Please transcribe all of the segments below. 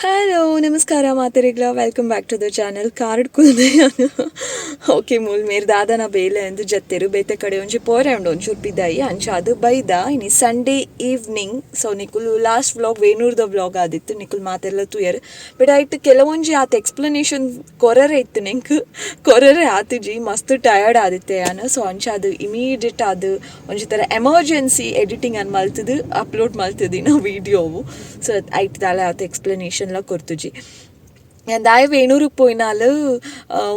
Hello, ನಮಸ್ಕಾರ ಮಾತೆರೆಗ್ಲ. Welcome back to the channel. Card ಕುಲ್ದೆ. ಓಕೆ, ಮೂಲ್ ಮೇರ್ ದಾದನ ಬೇಲೆ ಅಂದ್ ಜತ್ತೆರು. ಬೇತೆ ಕಡೆ ಒಂಜಿ ಪೋರೆ ಉಂಡು ಒಂಚೂರು ಪಿದಾಯಿ. ಅಂಚ ಅದು ಬೈದ. ಇನಿ ಸಂಡೇ ಈವ್ನಿಂಗ್. ಸೊ ನಿಕುಲು ಲಾಸ್ಟ್ ವ್ಲಾಗ್ ವೇಣೂರ್ದ ವ್ಲಾಗ್ ಆದಿತ್ತು, ನಿಕುಲು ಮಾತೆರ್ಲ ತೂಯರ್. ಬಟ್ ಐಟ್ ಕೆಲವೊಂಜಿ ಆತ್ ಎಕ್ಸ್ಪ್ಲನೇಷನ್ ಕೊರರೆ ಇತ್ತು, ನೆಂಕ್ ಕೊರರೆ ಆತಿಜಿ. ಮಸ್ತ್ ಟಯರ್ಡ್ ಆದಿತ್ತೆ ಯಾನ್. ಸೊ ಅಂಚ ಅದು ಇಮಿಡಿಯೇಟ್ ಆದ್ ಒಂಜಿ ತರ ಎಮರ್ಜೆನ್ಸಿ ಎಡಿಟಿಂಗ್ ಅನ್ ಮಲ್ತದು ಅಪ್ಲೋಡ್ ಮಲ್ತದಿನ ವೀಡಿಯೋವು. ಸೊ ಐಟ್ ದಾಲ ಆತ್ ಎಕ್ಸ್ಪ್ಲನೇಷನ್ ಲ ಕೊರ್ತುಜಿ. ದಾಯ ವೇಣೂರಿಗೆ ಪೋಯಿನಾಲ್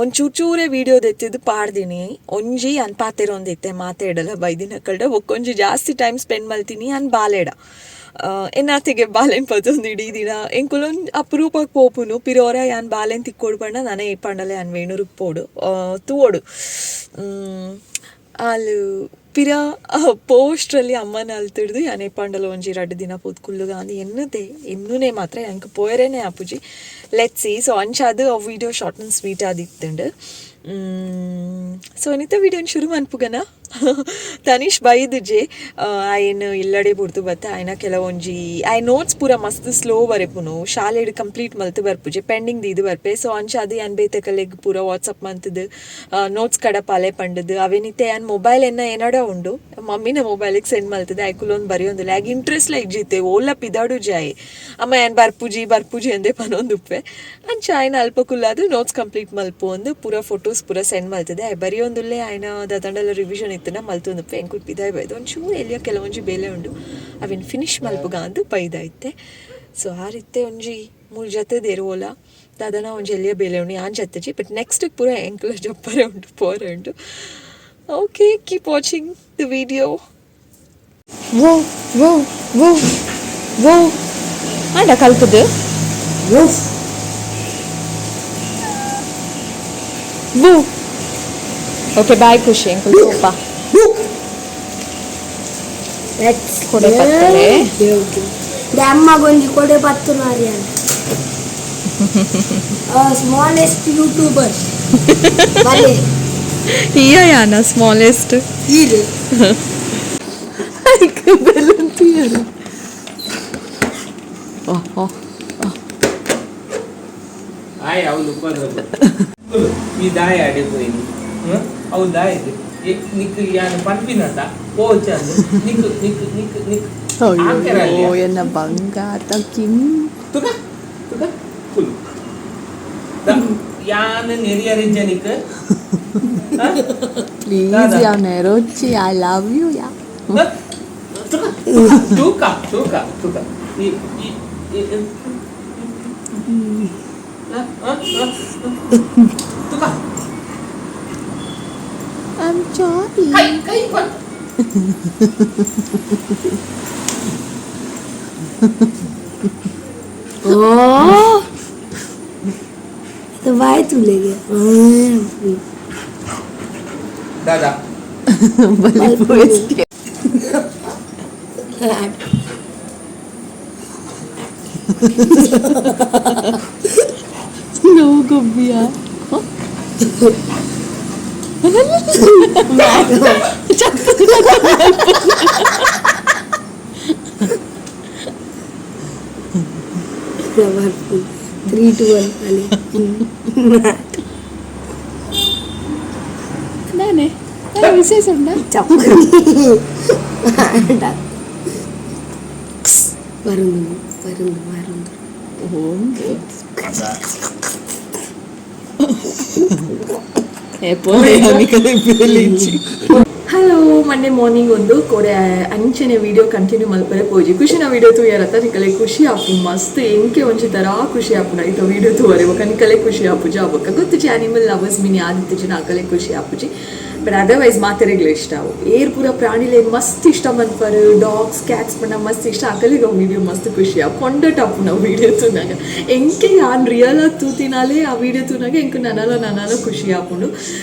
ಒಂಚೂರು ಚೂರೇ ವೀಡಿಯೋ ದೆತ್ತಿದ್ ಪಾಡ್ದಿನಿ. ಒಂಜಿ ಅನ್ ಪಾತೆರೊಂದಿತ್ತೆ ಮಾತೆಡಲ ಬೈದಿನ ಕಲ್ಡ, ಬೊಕ್ಕೊಂಜಿ ಜಾಸ್ತಿ ಟೈಮ್ ಸ್ಪೆಂಡ್ ಮಲ್ತೀನಿ ಅನ್ ಬಾಲೆಡ. ಎನ್ನಾತಿಗೆ ಬಾಲೆನ್ ಪತೊಂದು ಇಡೀ ದಿನ ಎಂಕುಲೊಂದು ಅಪರೂಪಕ್ಕೆ ಪೋಪುನು. ಪಿರೋರ ಯಾನ್ ಬಾಲೆನ್ ತಿಕ್ಕೊಡು ಪಂಡ ನಾನೇ ಪಂಡಲೆ ಯಾನ್ ವೇಣೂರಿಗೆ ಪೋಡು ತೂವೊಡು. ಆಲ್ ಪಿರ ಪೋಸ್ಟ್ರಲ್ಲಿ ಅಮ್ಮನ ಅಲ್ತಿಡ್ದು ಯಾನೇ ಪಂಡಲ ಒಂಜಿ ರಡ್ಡ್ ದಿನ ಪೋದು ಕುಲ್ಲುಗ ಅಂದ್ ಎನ್ನುದೆ. ಎನ್ನುನೆ ಮಾತ್ರ ಎಂಕ್ ಪೋಯರೇನೆ ಆಪುಜಿ. Let see. So ಅಂಚಾದ್ ಅವು ವೀಡಿಯೋ ಶಾರ್ಟ್ ಅಂಡ್ ಸ್ವೀಟ್ ಆದಿತ್ತುಂಡು. ಸೊ ಇನಿತ ವೀಡಿಯೋನ್ ಶುರು ಮನ್ಪುಗನ. ತನಿಷ್ ಬೈದುಜೆ. ಆಯನ್ ಇಲ್ಲಡೆ ಬುಡ್ದು ಬತ್ತ. ಆಯ್ನ ಕೆಲವೊಂಜಿ ಆಯ್ ನೋಟ್ಸ್ ಪೂರ ಮಸ್ತ್ ಸ್ಲೋ ಬರೆಪುನು. ಶಾಲೆಡ್ ಕಂಪ್ಲೀಟ್ ಮಲ್ತ್ ಬರ್ಪುಜೆ, ಪೆಂಡಿಂಗ್ ದೀದ್ ಬರ್ಪೆ. ಸೊ ಅಂಚಾದ್ ಯಾನ್ ಬೇತೆ ಕಲೆಗ್ ಪೂರ ವಾಟ್ಸಪ್ ಮಂತುದು ನೋಟ್ಸ್ ಕಡಪಾಲೆ ಪಂಡುದು. ಅವೆನಿತ್ತೆ ಯಾನ್ ಮೊಬೈಲ್ ಎನ್ನ ಎನಡ ಉಂಡು, ಮಮ್ಮಿನ ಮೊಬೈಲಿಗೆ ಸೆಂಡ್ ಮಲ್ತದೆ. ಐಕುಲೊಂದು ಬರೆಯೊಂದಿಲ್ಲ. ಆಗ ಇಂಟ್ರೆಸ್ಟ್ ಲ ಇಜ್ಜಿತ್ತೆ. ಓಲ ಪಿದಾಡುಜೆ ಆಯೆ. ಅಮ್ಮ ಯಾನ್ ಬರ್ಪುಜಿ ಬರ್ಪುಜಿ ಅಂದೆ ಪನೊಂದುಪ್ಪೆ. ಅಂಚ ಆಯ್ನ ಅಲ್ಪ ಕುಲ್ಲಾದ್ ನೋಟ್ಸ್ ಕಂಪ್ಲೀಟ್ ಮಲ್ಪು ಅಂದ್ ಪೂರ ಫೋಟೋಸ್ ಪೂರ ಸೆಂಡ್ ಮಲ್ತದೆ. ಆಯ್ ಬರೆಯೊಂದುಲ್ಲೆ. ಆಯ್ನ ದಾದಂಡಲ ರಿವಿಷನ್ ಇತ್ತುಂಡ ಮಲ್ತೊಂದುಪ್ಪೆ. ಎಂಕುಲು ಪಿದಾಯ್ ಬೈದು ಒಂಚೂರು ಎಲ್ಯ ಕೆಲವೊಂಜಿ ಬೇಲೆ ಉಂಡು, ಅವೆನ್ ಫಿನಿಶ್ ಮಲ್ಪುಗ ಅಂದ್ ಬೈದಾಯ್ತೆ. ಸೊ ಆ ರೀತಿ ಒಂಜಿ ಮೂಲ್ ಜತೆ ದೇರುವೋಲ ದಾದನ ಒಂಜಿ ಎಲ್ಯ ಬೇಲೆ ಉಂಡು. ಯಾನ್ ಜತ್ತೆಜಿ, ಬಟ್ ನೆಕ್ಸ್ಟ್ ಪೂರ ಎಂಕುಲ ಜಪ್ಪರೆ ಉಂಡು, ಪೋರೆ ಉಂಡು. Okay, keep watching the video. ವೋ ವೋ ವೋ ವೋ ಆಂಡ ಕಲ್ಪುದು. Woof. ವೂ. ಓಕೆ, ಬಾಯ್ ಖುಷಿ. ಎಂಕುಲು ಪೋಪ. Let's ಕೊಡೆ ಪತ್ತಲೆ. ಅಮ್ಮಗೊಂಜಿ ಕೊಡೆ ಪತ್ತು ನಾರಿಯನ್ ಸ್ಮಾಲೆಸ್ಟ್ ಯೂಟ್ಯೂಬರ್ ಬಲೆ. ಹಿಯ ಯಾನ ಸ್ಮಾಲೆಸ್ಟ್. ಇದು. ಬೆಲೂನ್ ತೀಯರು. Oh oh. ಆಯ್ ಅವ್ಲು ಉಪದ್ರವ ಈ ದಾಯ ಅಡೆ ಪೋಯಿನಿ. ಅವು ದಾಯ ನಿಕ್ ಯಾನ್ ಪನ್ಪಿನತ ಪೋ ಚಂದ ನಿಕ್ ನಿಕ್ ನಿಕ್ ನಿಕ್. ಅಯ್ಯೋ ಎನ್ನ ಬಂಗಾರ ಕಿಮ್. ತುಕ ತುಕ ಕುಲು ಯಾನ್ ನೆರಿಯರಿಜ್ಜ ನಿಕ್. ಪ್ಲೀಸ್ ಯಾ ನೆರೋಚಿ, I love you yeah. ತೂಕ ತೂಕ ತೂಕ ಈ ಈ ತುಕ. I am sorry. ಕೈ ಕೈ ಪಟ್. Oh, तो वाई तू ले गया. ದಾದಾ. ಬಲಿ. ನೋವು ಗೊಬ್ಬಿಯ. 3 2 1 ಅಲ್ಲಿ. ನಾನೇ ವಿಶೇಷ ಉಂಟಾ? വരുന്നു വരുന്നു വരുന്നു. ಹಲೋ, ಮಂಡೇ ಮಾರ್ನಿಂಗ್ ಒಂದು ಕೊಡೆ ಅಂಚನೆ ವಿಡಿಯೋ ಕಂಟಿನ್ಯೂ ಮಲ್ಪರೆ ಪೋಜಿ. ಖುಷಿನ ವಿಡಿಯೋ ತೂಯರತ್ತ ನಿಕಲೆ ಖುಷಿ ಆಪು ಮಸ್ತ್. ಎಂಕೆ ಒಂಜಿ ತರ ಖುಷಿ ಆಪುನ ಇತ್ತ ವಿಡಿಯೋ ತೂವರೆ. ಬೊಕ ನಿಕಲೆ ಖುಷಿ ಆಪುಜಿ. ಬೊಕ ಗೊತ್ತುಜಿ, ಅನಿಮಲ್ ಲವರ್ಸ್ ಮಿನಿ ಆದಿತ್ತುಜಿ ಅಕಲೆ ಖುಷಿ ಆಪುಜಿ. ಬಟ್ ಅದರ್ವೈಸ್ ಮಾತೆರೆಗ್ಲ ಇಷ್ಟ ಅವು. ಏರ್ ಪೂರ ಪ್ರಾಣಿಲೆ ಮಸ್ತ್ ಇಷ್ಟ ಮನ್ಪರು. ಡಾಗ್ಸ್, ಕ್ಯಾಟ್ಸ್ ಪಂಡ ಮಸ್ತ್ ಇಷ್ಟ. ಅಕಲಿಗೆ ಅವು ವಿಡಿಯೋ ಮಸ್ತ್ ಖುಷಿ ಆವು. ಕೊಂಡಟ್ ಆಪುನ ವಿಡಿಯೋ ತೂನಾಗ. ಎಂಕೆ ಯಾನ್ ರಿಯಲ್ ಆದ್ ತೂತಿನಾಲೆ ಆ ವಿಡಿಯೋ ತೂನಾಗ ಎಂಕ್ ನನಲ ನನಲ ಖುಷಿ ಆಪುಂಡು.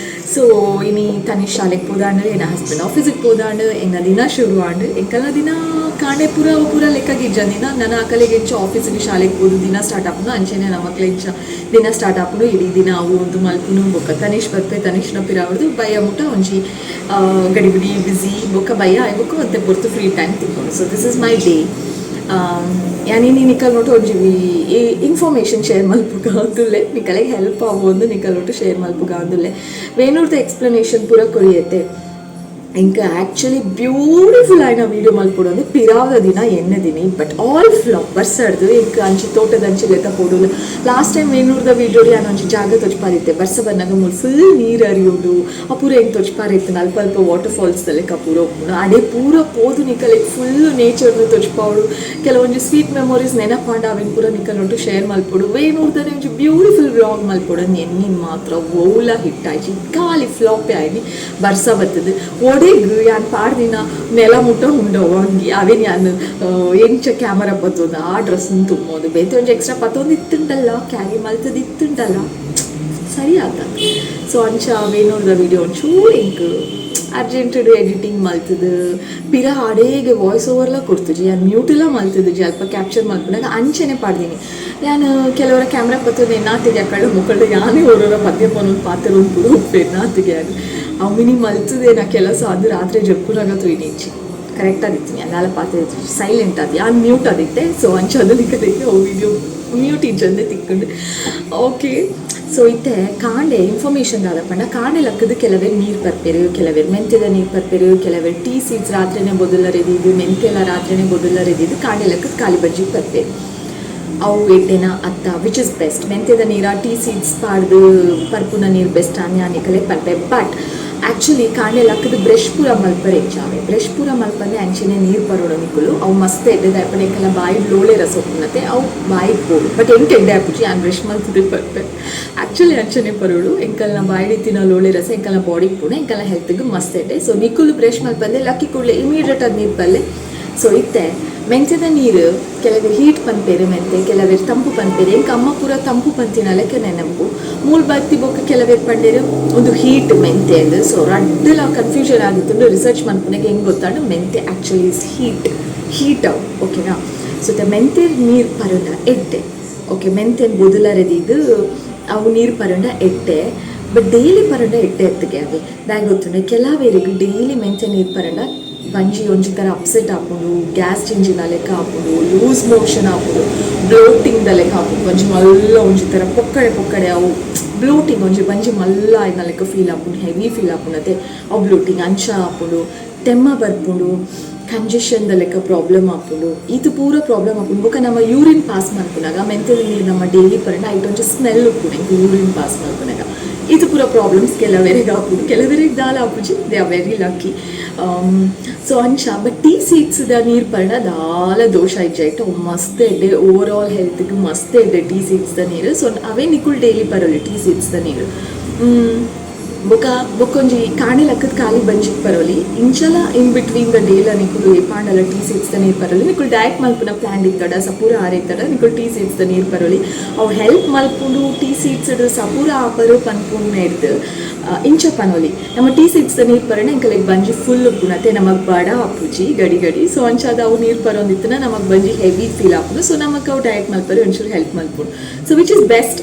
ಸೊ ಇನಿ ತನಿಷ್ ಶಾಲೆಗೆ ಪೋದಾಂಡ್, ಎನ್ನ ಹಸ್ಬೆಂಡ್ ಆಫೀಸಿಗೆ ಪೋದಾಂಡ್. ಎನ್ನ ದಿನ ಶುರು ಆಂಡ್. ಎಂಕಲ್ನ ದಿನ ಕಾಣೆ ಪೂರ ಪೂರ ಲೆಕ್ಕಗೆ ದಿನ ನನ್ನ ಅಕಲೆಗೆ ಹೆಚ್ಚು ಆಫೀಸಿಗೆ ಶಾಲೆಗೆ ಪೋದು ದಿನ ಸ್ಟಾರ್ಟ್ ಆಪುಂಡು. ಅಂಚೆನೆ ನಮ್ಮ ಮಕ್ಳು ಹೆಚ್ಚು ದಿನ ಸ್ಟಾರ್ಟ್ ಆಪುಂಡು. ಇಡೀ ದಿನ ಅವು ಒಂದು ಮಲ್ಪುನು. ಬೊಕ್ಕ ತನಿಷ್ ಬರ್ಪೆ. ತನಿಷ್ನ ಪಿರಾವಡ್ದು ಬಯ್ಯ ಮುಟ್ಟ ಒಂಜಿ ಗಡಿಬಿಡಿ ಬಿಸಿ. ಬೊಕ್ಕ ಬಯ್ಯ ಆಯ್ ಬೊಕ್ಕ ಒಂತೆ ಪೊರ್ತು ಫ್ರೀ ಟೈಮ್ ತಿಕ್ಕೊಂಡು. So this is my day. ಯಾನ್ ಇನಿ ನಿಕಲ್ ಒಟ್ಟು ಒಂಜಿ ಈ ಇನ್ಫಾರ್ಮೇಷನ್ ಶೇರ್ ಮಲ್ಪುಗ ಅಂದುಲ್ಲೆ. ನಿಕಲೆಗ್ ಹೆಲ್ಪ್ ಆವೊಂದು ನಿಕಲ್ ಒಟ್ಟು ಶೇರ್ ಮಲ್ಪುಗ ಅಂದುಲ್ಲೆ. ವೇಣೂರ್ದ ಎಕ್ಸ್ಪ್ಲನೇಷನ್ ಪೂರ ಕೊರಿಯತ್ತೆ. ಇಂಕ ಆ್ಯಕ್ಚುಲಿ ಬ್ಯೂಟಿಫುಲ್ ಆಯಿನ ವೀಡಿಯೋ ಮಲ್ಪೊಡು ಅಂದ್ ಪಿರಾವುದ ದಿನ ಎನ್ನದಿನಿ. But all flap. ಬರ್ಸಡ್ದು ಎಂಕ್ ಅಂಚಿ ತೋಟದ ಅಂಚಿ ಲೆತ್ತ ಪೋಡುಲು. ಲಾಸ್ಟ್ ಟೈಮ್ ವೇಣೂರ್ದ ವೀಡಿಯೋಡ್ ಯಾನ್ ಒಂಜಿ ಜಾಗ ತೊಜ್ಪಾದಿತ್ತೆ. ಬರ್ಸ ಬನ್ನಗ ಮೂಲು ಫುಲ್ ನೀರ್ ಅರಿಯುಂಡು. ಆ ಪೂರ ಎಂಕ್ ತೊಜ್ಪಾರ ಇತ್ತು. ಅಲ್ಪ ಅಲ್ಪ ವಾಟರ್ ಫಾಲ್ಸ್ ದ ಲೆಕ್ಕ ಪೂರ ಉಪ್ಪುಂಡು. ಅಡೆ ಪೂರ ಪೋದು ನಿಕಲೆಗ್ ಫುಲ್ ನೇಚರ್ನು ತೊಜ್ಪಾವೊಡು. ಕೆಲವೊಂಜಿ ಸ್ವೀಟ್ ಮೆಮೊರೀಸ್ ನೆನಪಾಂಡ ಅವೆನ್ ಪೂರ ನಿಕಲೊಟ್ಟು ಶೇರ್ ಮಲ್ಪೊಡು. ವೇಣೂರ್ದನೆ ಒಂಜಿ ಬ್ಯೂಟಿಫುಲ್ ವ್ಲಾಗ್ ಮಲ್ಪೊಡು ಅಂದ್ ಎನ್ನಿನ್ ಮಾತ್ರ ಒವ್ಲ ಹಿಟ್ ಆಯ್ಜಿ. ಖಾಲಿ ಫ್ಲಾಪೇ ಆಯ್ನಿ. ಬರ್ಸ ಬತ್ತದು ಒಡೆಗ್ ಯಾನ್ ಪಾಡ್ದಿನ ನೆಲ ಮುಟ್ಟ ಉಂಡವು ಅಂಗಿ. ಅವೇನ್ ಯಾನ್ ಎಂಚ ಕ್ಯಾಮರಾ ಪತ್ತೊಂದು ಆ ಡ್ರೆಸ್ ತುಂಬೋದು. ಬೇತೆ ಒಂಜಿ ಎಕ್ಸ್ಟ್ರಾ ಪತ್ತೊಂದು ಇತ್ತುಂಟಲ್ಲ, ಕ್ಯಾರಿ ಮಲ್ತದ ಇತ್ತುಂಟಲ್ಲ, ಸರಿ ಆತ. ಸೊ ಅಂಚ ವೇಣೂರ್ದ ವಿಡಿಯೋ ಒಂಚೂರು ಎಂಕ್ ಅರ್ಜೆಂಟ್ ಎಡಿಟಿಂಗ್ ಮಲ್ತದು ಪಿರ ಅಡೇಗೆ ವಾಯ್ಸ್ ಓವರ್ಲ ಕೊಡ್ತುಜಿ. ಯಾನ್ ಮ್ಯೂಟುಲ ಮಲ್ತುಜಿ. ಅಲ್ಪ ಕ್ಯಾಪ್ಚರ್ ಮಲ್ಪುನಾಗ ಅಂಚನೆ ಪಾಡ್ದಿನಿ. ಯಾನ್ ಕೆಲವರ ಕ್ಯಾಮ್ರಾ ಪತ್ತೊಂದು ಎನ್ನಾತಿಗೆ ಅಕಳ ಮುಕ್ಕಳು ಯಾನೇ ಓರೋರ ಪದ್ಯ ಪನೊಂದು ಪಾತೆರೊಂದು ಪೂರ ಉಪ್ಪು ಎನ್ನಾತಿಗೆ. ಅದು ಅವು ಮಿನಿ ಮಲ್ತದೇನ ಕೆಲಸ. ಅದು ರಾತ್ರಿ ಜಪ್ಪುನಾಗ ತೂಯಿನಿಂಚಿ ಕರೆಕ್ಟ್ ಆದಿತ್ತು. ಅಲ್ಲಾಲ ಪಾತೆ ಸೈಲೆಂಟ್ ಅದು. ಯಾನ್ ಮ್ಯೂಟ್ ಆದಿತ್ತೆ. ಸೊ ಅಂಚ ಅದು ನಿಕಲೆಗ್ ಅವು ವಿಡಿಯೋ ಮ್ಯೂಟ್ ಇಜ್ಜಂದೆ ತಿಕ್ಕೊಂಡು. ಓಕೆ, ಸೊ ಇತ್ತೆ ಕಾಂಡೆ ಇನ್ಫಾರ್ಮೇಷನ್ ದಾದ ಪಂಡ, ಕಾಂಡೆ ಲಕ್ಕದ ಕೆಲವೇರು ನೀರು ಪರ್ಪೆರು, ಕೆಲವೇರು ಮೆಂತ್ಯದ ನೀರು ಪರ್ಪೆರು, ಕೆಲವೇರು ಟೀ ಸೀಡ್ಸ್ ರಾತ್ರಿನೇ ಬೊದಲರೆದಿದ್ದು, ಮೆಂತ್ಯೆಲ್ಲ ರಾತ್ರಿನೇ ಬೊದಲರೆದಿದ್ದು ಕಾಂಡೆ ಲಕ್ಕದ ಖಾಲಿ ಬಜ್ಜಿ ಪರ್ಪೆರು. ಅವು ಎಡ್ಡೆನ ಅತ್ತ? Which is best? ಮೆಂತ್ಯದ ನೀರ, ಟೀ ಸೀಡ್ಸ್ ಪಾಡ್ದು ಪರ್ಪುನ ನೀರು ಬೆಸ್ಟ್ ಅನ್ಯಾನಿಕಲೆ ಪರ್ಪೆ. ಬಟ್ ಆ್ಯಕ್ಚುಲಿ ಕಾಂಡೆ ಲಕ್ಕದ ಬ್ರಷ್ ಪೂರ ಮಲ್ಪರೆ ಹೆಚ್ಚಾವೆ. ಬ್ರಷ್ ಪೂರ ಮಲ್ಪಂದೆ ಅಂಚೆನೆ ನೀರು ಪರೋಡು ನಿಕುಲು. ಅವು ಮಸ್ತ್ ಎಡ್ಡೆ. ದಾಯೆ ಎಂಕೆಲ್ಲ ಬಾಯಿ ಲೋಳೆ ರಸ ಉಪ್ಪುನತೆ, ಅವು ಬಾಯಿಗೆ ಬೋಡು. ಬಟ್ ಎಂಕ್ ಎಡ್ಡೆ ಆಪುಜಿ. ಯಾನ್ ಬ್ರಷ್ ಮಲ್ತದೆ ಪರ್ಪೆ. ಆ್ಯಕ್ಚುಲಿ ಅಂಚನೆ ಪರೋಡು. ಎಂಕಲ್ನ ಬಾಯಿಡಿತ್ತಿನ ಲೋಳೆ ರಸ ಎಂಕಲ್ನ ಬಾಡಿಗೆ ಪೂಡ ಎಂಕಲ್ನ ಹೆಲ್ತ್ಗೆ ಮಸ್ತ್ ಎಡ್ಡೆ. ಸೊ ನಿಕುಲು ಬ್ರಷ್ ಮಲ್ಪಂದೆ ಲಕ್ಕಿ ಕೂಡಲೇ ಇಮಿಡಿಯೇಟ್ ಅದು ನೀರು ಪಲ್ಲೆ. ಸೊ ಇತ್ತೆ ಮೆಂತ್ಯದ ನೀರು ಕೆಲವರು ಹೀಟ್ ಪನ್ಪೇರು ಮೆಂತೆ, ಕೆಲವರು ತಂಪು ಪನ್ಪೇರು. ಎಂಕ್ ಅಮ್ಮ ಪೂರ ತಂಪು ಪಂತಿನ ಲೆಕ್ಕ ನೆನಪು. ಮೂಲ್ ಬತ್ತಿ ಬೊಕ್ಕ ಕೆಲವೇರು ಪಂಡೇರು ಒಂದು ಹೀಟ್ ಮೆಂತೆ ಅಂದ್. ಸೊ ರಡ್ಡುಲ ಕನ್ಫ್ಯೂಷನ್ ಆಗಿತ್ತು. ರಿಸರ್ಚ್ ಮನ್ಪುನಾಗ ಹೆಂಗ್ ಗೊತ್ತಾಂಡು, ಮೆಂತೆ ಆ್ಯಕ್ಚುಲಿ is heat heat ಅವು, ಓಕೆನಾ? ಸೊ the ಮೆಂತೆ ನೀರು ಪರುಂಡ ಎಡ್ಡೆ, ಓಕೆ? ಮೆಂತೆನ್ ಬೊದಲರೆದಿದ್ದು ಅವು ನೀರು ಪರುಂಡ ಎಡ್ಡೆ. ಬಟ್ ಡೈಲಿ ಪರಂಡ ಎಡ್ಡೆ ಎತ್ತಿಗೆ ಅವೆ. ದಾಯೆ ಗೊತ್ತುಂಡೆ, ಕೆಲವೇರಿಗೆ ಡೈಲಿ ಮೆಂತೆ ನೀರು ಪರಂಡ ಬಂಜಿ ಒಂಜಿ ಥರ ಅಪ್ಸೆಟ್ ಆಪುಂಡು, ಗ್ಯಾಸ್ ಜಿಂಜಿನ ಲೆಕ್ಕ ಆಪುಂಡು, ಲೂಸ್ ಮೋಷನ್ ಆಪುಂಡು, ಬ್ಲೋಟಿಂಗ್ ದ ಲೆಕ್ಕ ಆಪುಂಡು. ಒಂಜಿ ಮಲ್ಲ ಒಂಜಿ ಥರ ಪೊಕ್ಕಡೆ ಪೊಕ್ಕಡೆ ಅವು ಬ್ಲೋಟಿಂಗ್, ಒಂಜಿ ಬಂಜಿ ಮಲ್ಲ ಆಯ್ನ ಲೆಕ್ಕ ಫೀಲ್ ಆಪುಂಡು, ಹೆವಿ ಫೀಲ್ ಆಪುಂಡು ಅತ್ತೆ. ಅವು ಬ್ಲೋಟಿಂಗ್ ಅಂಚ ಆಪುಂಡು, ತೆಮ್ಮ ಬರ್ಪುಂಡು, ಕಂಜೆಷನ್ ದ ಲೆಕ್ಕ ಪ್ರಾಬ್ಲಮ್ ಆಪುಂಡು. ಇದು ಪೂರ ಪ್ರಾಬ್ಲಮ್ ಆಪುಂಡು. ಬೊಕ್ಕ ನಮ್ಮ ಯೂರಿನ್ ಪಾಸ್ ಮನ್ಪುನಾಗ ಮೆಂತ್ಯದ ನೀರು ನಮ್ಮ ಡೈಲಿ ಪರಂಡ ಐಟ್ ಒಂಜಿ ಸ್ಮೆಲ್ ಉಪ್ಪುಂಡು ಎಂಕ್ ಯೂರಿನ್ ಪಾಸ್ ಮನ್ಪುನಾಗ. ಇದು ಪೂರ ಪ್ರಾಬ್ಲಮ್ಸ್ ಕೆಲವರಿಗೆ ಆಪುಂಡು, ಕೆಲವರಿಗೆ ದಾಲ ಆಪುಜಿ. They are very lucky. So ಅಂಚ. ಬಟ್ ಟೀ ಸೀಡ್ಸ್ ದ ನೀರು ಪರಂಡ ದಾಲ ದೋಷ ಇಜ್ಜ. ಇಟ್ಟು ಮಸ್ತ್ ಎಡ್ಡೆ, ಓವರ್ ಆಲ್ ಹೆಲ್ತ್ಗೆ ಮಸ್ತ್ ಎಡ್ಡೆ ಟೀ ಸೀಡ್ಸ್ ದ ನೀರು. ಸೊ ಅವೇ ನಿಕುಲ್ ಡೈಲಿ ಪರೊಲಿ ಟೀ ಸೀಡ್ಸ್ ದ ನೀರು. ಬೊಕ ಬೊಕ್ಕೊಂಜಿ ಕಾಣೆ ಲಕ್ಕದ ಖಾಲಿ ಬಂಜಿಗ್ ಪರೋಲಿ. ಇಂಚಲ ಇನ್ ಬಿಟ್ವೀನ್ the ಡೇಲ ನಿಕುಲು ಏಪಾಂಡಲ ಟೀ ಸೀಡ್ಸ್ ದ ನೀರು ಪರೋಲಿ. ನಿಕುಲು ಡಯಟ್ ಮಲ್ಪುನ ಪ್ಲಾನ್ ಇತ್ತಡ, ಸಪೂರ ಆರಿತ್ತಡ, ನಿಕುಲು ಟೀ ಸೀಡ್ಸ್ ದ ನೀರು ಪರೋಲಿ. ಅವು ಹೆಲ್ಪ್ ಮಲ್ಪುಂಡು. ಟೀ ಸೀಡ್ಸ್ ಸಪೂರ ಆಪರು ಪನ್ಪುಂಡು ಹಿಡ್ದು ಇಂಚ ಪನೋಲಿ. ನಮ್ಮ ಟೀ ಸೀಡ್ಸ್ ದ ನೀರು ಪರಣ ಎಂಕಲೆಗ್ ಬಂಜಿ ಫುಲ್ ಉಪ್ಪುನತೆ, ನಮಗ್ ಬಡ ಆಪುಜಿ ಗಡಿ ಗಡಿ. ಸೊ ಅಂಚಾದ ಅವು ನೀರು ಪರೋಂದಿತ್ತನ ನಮಗ್ ಬಂಜಿ ಹೆವಿ ಫೀಲ್ ಆಪುಂಡು. ಸೊ ನಮಕ್ ಅವು ಡಯಟ್ ಮಲ್ಪರೆ ಒಂಚೂರು ಹೆಲ್ಪ್ ಮಲ್ಪುಂಡು. ಸೊ which is best,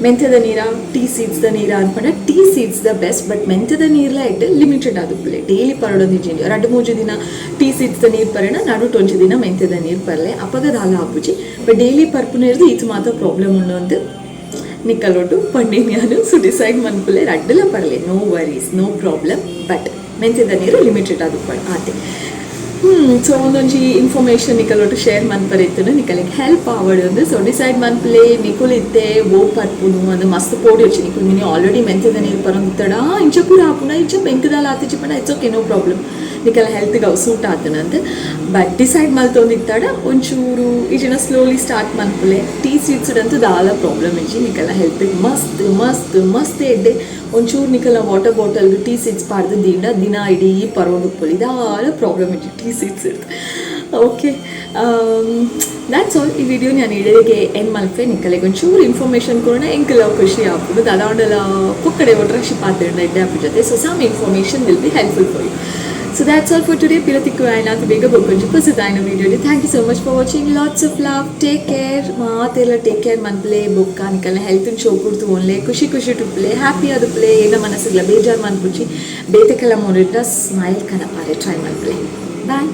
ಮೆಂತ್ಯದ ನೀರ, ಟೀ ಸೀಡ್ಸ್ the ನೀರ ಅನ್ಪಂಡ, tea seeds the best. But ಮೆಂತ್ಯದ ನೀರ್ಲ ಇಟ್ಟು ಲಿಮಿಟೆಡ್ ಆದುಪ್ಪುಲೆ. ಡೈಲಿ ಪರಡೊಂದು ಇಜ್ಜಿಂಡಿ. ರಡ್ಡು ಮೂಜಿ ದಿನ ಟೀ ಸೀಡ್ಸ್ the ನೀರು ಪರಣ, ನಡುಟ್ ಒಂಜಿ ದಿನ ಮೆಂತ್ಯದ ನೀರು ಪರ್ಲೆ. ಅಪಗ ದಾಲ ಆಪುಜಿ. ಬಟ್ ಡೈಲಿ ಪರ್ಪುನೇರ್ದು ಈತ್ ಮಾತ ಪ್ರಾಬ್ಲಮ್ ಉಂಡು ಅಂದ್ ನಿಕ್ಕಲೊಟ್ಟು ಪಂಡಿನ ಯಾನು. ಸೊ decide ಮನ್ಪುಲೆ. ರಡ್ಡುಲ ಪರ್ಲೆ, no worries, no problem. But ಮೆಂತ್ಯದ ನೀರು ಲಿಮಿಟೆಡ್ ಆದುಪ್ಪಡು ಆತೆ. ಸೊ ಒಂದೊಂಜಿ ಇನ್ಫಾರ್ಮೇಷನ್ ನಿಕಲೊಟ್ಟು ಶೇರ್ ಮನ್ಪರಿತ್ತು, ನಿಕಲಿಗೆ ಹೆಲ್ಪ್ ಆವಡು ಅಂದ್. ಸೊ ಡಿಸೈಡ್ ಮನ್ಪುಲೆ. ನಿಕುಲ್ ಇತ್ತೆ ಓ ಪರ್ಪುನು ಅಂದ್ ಮಸ್ತ್ ಪೋಡಿ వచ్చి. ನಿಕುಲ್ ಮಿನಿ ಆಲ್ರೆಡಿ ಮೆಂತ್ಯದ ನೀರು ಪರೊಂದಿತ್ತಡ, ಇಂಚ ಪೂರ ಆಪುನ, ಇಂಚ ಬೆಂಕದಾಲ ಆತಿಜಿ ಪಂಡ, it's okay, no problem. ನಿಕಲ ಹೆಲ್ತ್ಗೆ ಅವು ಸೂಟ್ ಆತನಂತ. ಬಟ್ ಡಿಸೈಡ್ ಮಲ್ತೊಂದಿತ್ತಾಡ ಒಂಚೂರು ಈಜಿನ ಸ್ಲೋಲಿ ಸ್ಟಾರ್ಟ್ ಮನ್ಪುಲೆ. ಟೀ ಸೀಡ್ಸ್ ಅಂತೂ ದಾಲ ಪ್ರಾಬ್ಲಮ್ ಇಜ್ಜಿ. ನಿಕಲ ಹೆಲ್ತ್ಗೆ ಮಸ್ತ್ ಮಸ್ತ್ ಮಸ್ತ್ ಎಡ್ಡೆ. ಒಂಚೂರು ನಿಕಲ ವಾಟರ್ ಬಾಟಲ್ಗೆ ಟೀ ಸೀಡ್ಸ್ ಪಾಡ್ದು ದಿಂಡ ದಿನ ಇಡೀ ಪರೋದು ಪೊಲಿ, ದಾಲ ಪ್ರಾಬ್ಲಮ್ ಇಜ್ಜಿ ಟೀ ಸೀಡ್ಸ್ ಇಡ್ದು. Okay, that's all. ಈ ವಿಡಿಯೋ ನಾನು ಇಡೀಗೆ ಎಂಡ್ ಮಲ್ಪೆ. ನಿಕ್ಕಲೆಗ್ ಒಂಚೂರು ಇನ್ಫಾರ್ಮೇಷನ್ ಕೊಡೋಣ ಎಂಕಲ ಖುಷಿ ಆಪುಂಡು. ದಾದಾಂಡಲ ಪೊಕ್ಕಡೆ ಒಟ್ರಾಶಿ ಪಾತೆರ್ಂಡ ಎಡ್ಡೆ ಆಪು ಜೊತೆ. So some information will be helpful for you. So that's all for today. ಪಿರತಿಕ್ಕು ಆಯ್ನಾತ್ ಬೇಗ ಬೊಕ್ಕೊಂಜಿ ಪೊಸದಾಯಿನ video. Thank you so much for watching. Lots of love, take care. ಮಾತೆಲ್ಲ ಟೇಕ್ ಕೇರ್ ಮನ್ಪಲೆ. ಬೊಕ್ಕ ನಿಕಲ್ನ ಹೆಲ್ತ್ ಶೋ ಕೊಡ್ತು ಓನ್ಲೆ. ಖುಷಿ ಖುಷಿ ಟುಪ್ಲೆ, ಹ್ಯಾಪಿ ಆದುಪ್ಲೆ. ಏನ ಮನಸ್ಸುಗ್ಲ ಬೇಜಾರು ಮನ್ಪುಚಿ. ಬೇತೆಕೆಲ್ಲ ಮೋರಿಟ್ಟ smile ಕನಪಾರೆ try ಮನ್ಪಲೆ. Boy.